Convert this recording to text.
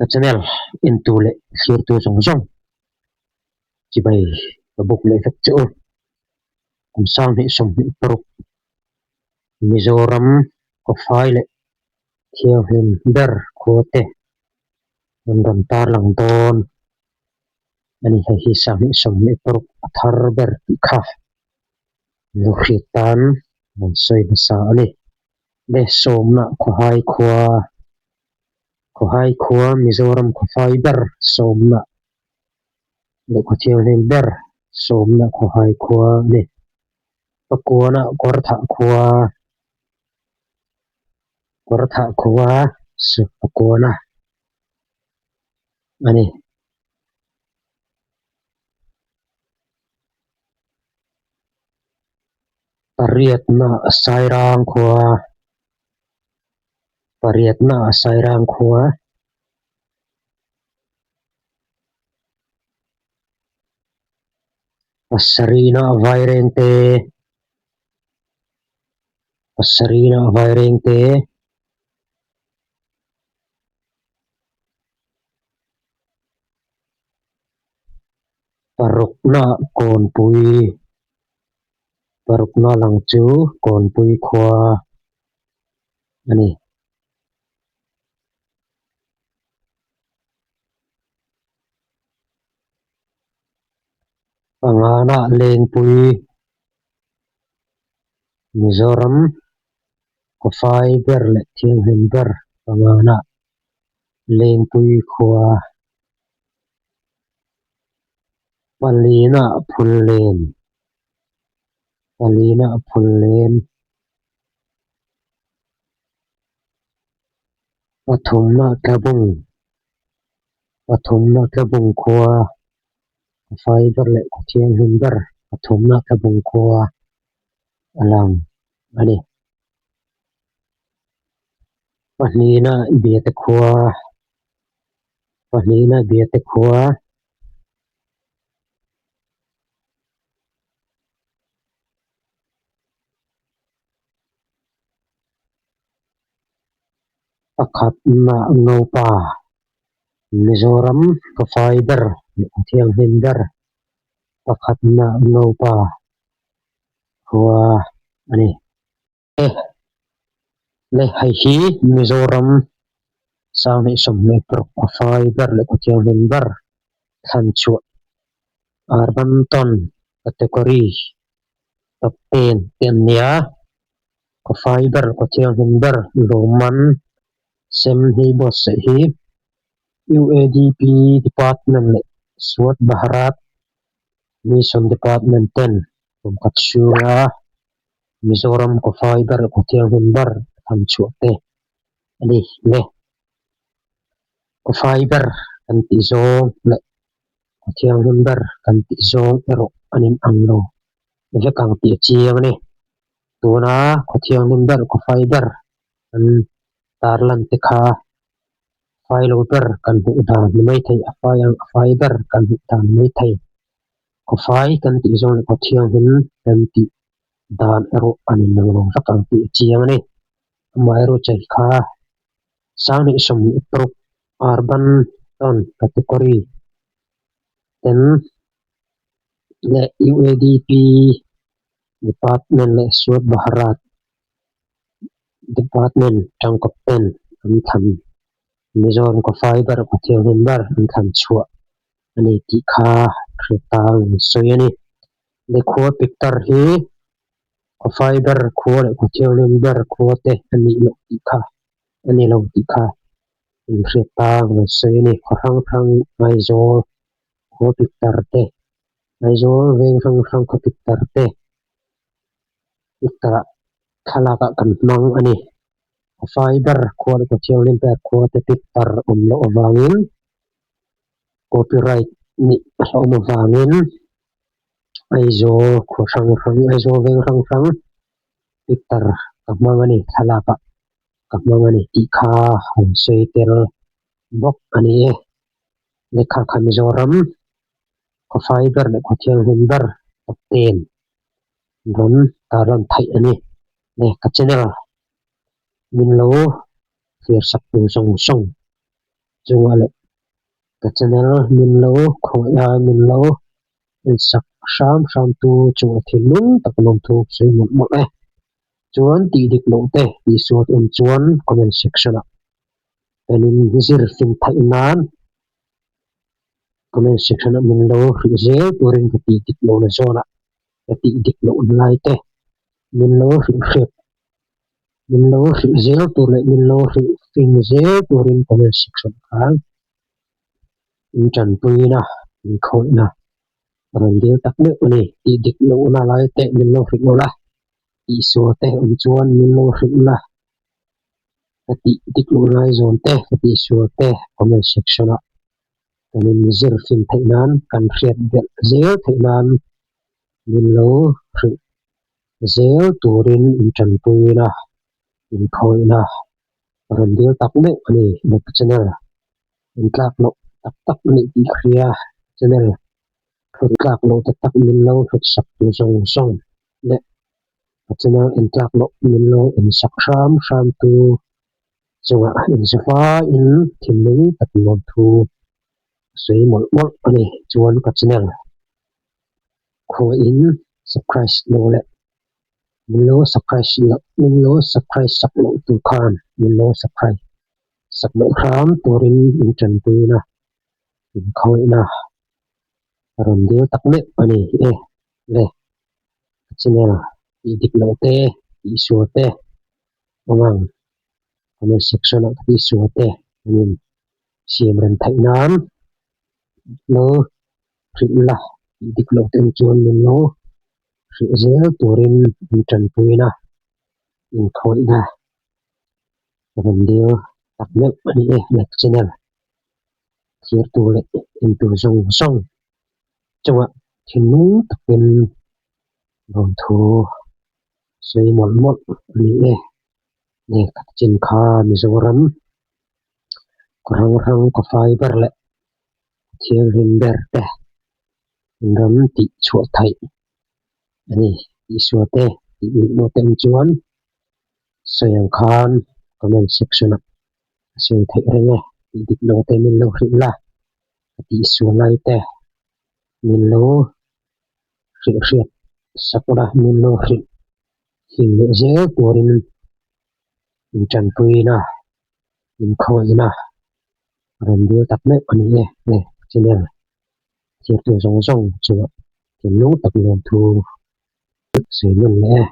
Ka channel entu leh thlirtu zawng zawng chibai ka buk leh vek che u. Kum 2026 Mizoram khawfai leh thianghlim ber khua te an rawn tarlang dawn a ni. Hei hi 2026 a thar ber tih kha lo hriat tan an sawi hmasa a ni. Le sawmna khawhai khua Khawhai khua Mizoram khawfai ber sawmna leh khawthianghlim ber sawmna khawhai khua a ni. Pakuana Kawrthah khua Kawrthah khua Pakuana a ni. Pariatna Sairang khua Pariatna Sairang khua Pasarihna Vairengte Pasarihna Vairengte Parukna Kawnpui Parukna lang chu Kawnpui khua a ni. Pangana Lengpui Mizoram khawfai ber leh thianghlim ber pangana Lengpui khua Palina Phullen Palina Phullen Pathumna Tlabung Pathumna Tlabung khua khawfai ber leh khaw thianghlim ber pathumna Tlabung khua a lang a ni. Pahnihna Biate khua Pahnihna Biate khua. Pakhatna Ngopa Mizoram khawfai ber leh thianghlim ber pakhatna Ngopa khua a ni. E le hei hi Mizoram 2026 khawfai ber leh khawthianghlim ber thlan chhuah Urban Town category top ten te an nia. Khawfai ber khawthianghlim ber lawmman sem hi buatsaih hi UADP department leh Swachh Bharat Mission department ten kum khat chhunga Mizoram khawfai ber khawthianghlim ber tham chhuah te a ni le. Khawfai ber kan tih zawng leh khawthianghlim ber kan tih zawng erawh an inang lo vek ang tih a chiang a ni. Tuna khawthianghlim ber khawfai ber an tarlan te kha fai lo ber kan hmuh dan ni mai thei a fai ang a fai ber kan hmuh dan ni mai thei. Khawfai kan tih zawng leh khawthianghlim kan tih dan erawh an inang lo vak ang tih a chiang a ni. Amaherawhchu kha 2026 Urban Town category ten leh UADP Department leh Swachh Bharat Department tangkawp ten an thlan Mizoram khawfai ber khawthianghlim ber an thlan chhuah a ni tih kha hriat tang an sawi a ni. Lehkhua picture hi khawfai ber khua leh khawthianghlim ber khua te a nih loh tih kha a ni lo tih kha inhriat tang an sawi a ni. Khaw hrang hrang Aizawl khua picture te Aizawl veng hrang hrang khaw picture te picture ah thlalak ah kan hmang a ni. Khawfai ber khua leh khawthianghlim ber khua te picture awm loh avangin copyright nih a hlauhawm avangin Aizawl khaw hrang hrang Aizawl veng hrang hrang picture ka hmang a ni thlalak ah ka hmang a ni tih kha han sawi tel bawk a ni e. Lehkha kha Mizoram khawfai ber leh khawthianghlim ber top ten rawn tarlan theih a ni. Ka channel min lo thlir sak tu zawng zawng. Chungah leh ka channel min lo khawih a min lo ensak hram hram tu chungah thinlung tak lawmthu sawi mawlh mawlh e. Chuan tih dik loh te tih suat awm chuan comment section ah kan in zir fing theih nan comment section ah min lo hrilh zel turin ka tih dik lohna zawnah ka tih dik lohna lai te min lo hrilh hriat min lo hrilh zel tur leh min lo hrilh fing zel turin comment section khan in tanpuina in khawihna a rawn dil tak meuh a ni. Tih dik lohna lai te min lo hrilh lo la, tih sual te awm chuan min lo hrilh la, ka tih dik loh lai zawn te ka tih sual te comment section ah kan in zir fin theih nan kan hriat belh zel theih nan min lo hrilh zel turin in tanpuina in khawihna a rawn dil tak meuh a ni Mac channel in tlak loh tak tak a nih tih ka hria channel hlut tlak loh tak tak min lo hlut sak tu zawng zawng leh ka channel en tlak loh min lo en sak hram hram tu chungah inzu faiin thinlung tak nuam thu a sawi mawlh mawlh a ni chuan ka channel khawihin subscribe lo leh min lo subscribe loh min lo subscribe sak loh tur khan min lo subscribe sak loh hram turin in tanpuina in khawihna a rawn dil tak meuh a ni e le ka channel tih dik loh te tih sual te awm ang comment section ah ka tih sual te an in siam rem theih nan lo hrilh la tih dik loh te chuan min lo hrilh zel turin in tanpuina in khawihna a rawn dil tak meuh a ni e like channel thirtu leh entu zawng zawng chungah thinlung takin lawmthu sawi mawlh mawlh a ni e. Lehkha chin kha Mizoram khaw hrang hrang khaw fai ber leh khaw thianghlim ber te ram tih chhuah theih a ni. Isua te tih mih maw te awm chuan sawi ang khan comment section ah a sawi theih reng e. Tih dik lo te min lo hrilh la, ka tih sual lai te min lo hrilh hriat sak ula, min lo hrilh hlim leh zel turin in tanpuina, in khawihna a rawn dil tak meuh a ni e. He channel thirtu zawng zawng chungah thinlung tak lawmthu sawi nawn leh e.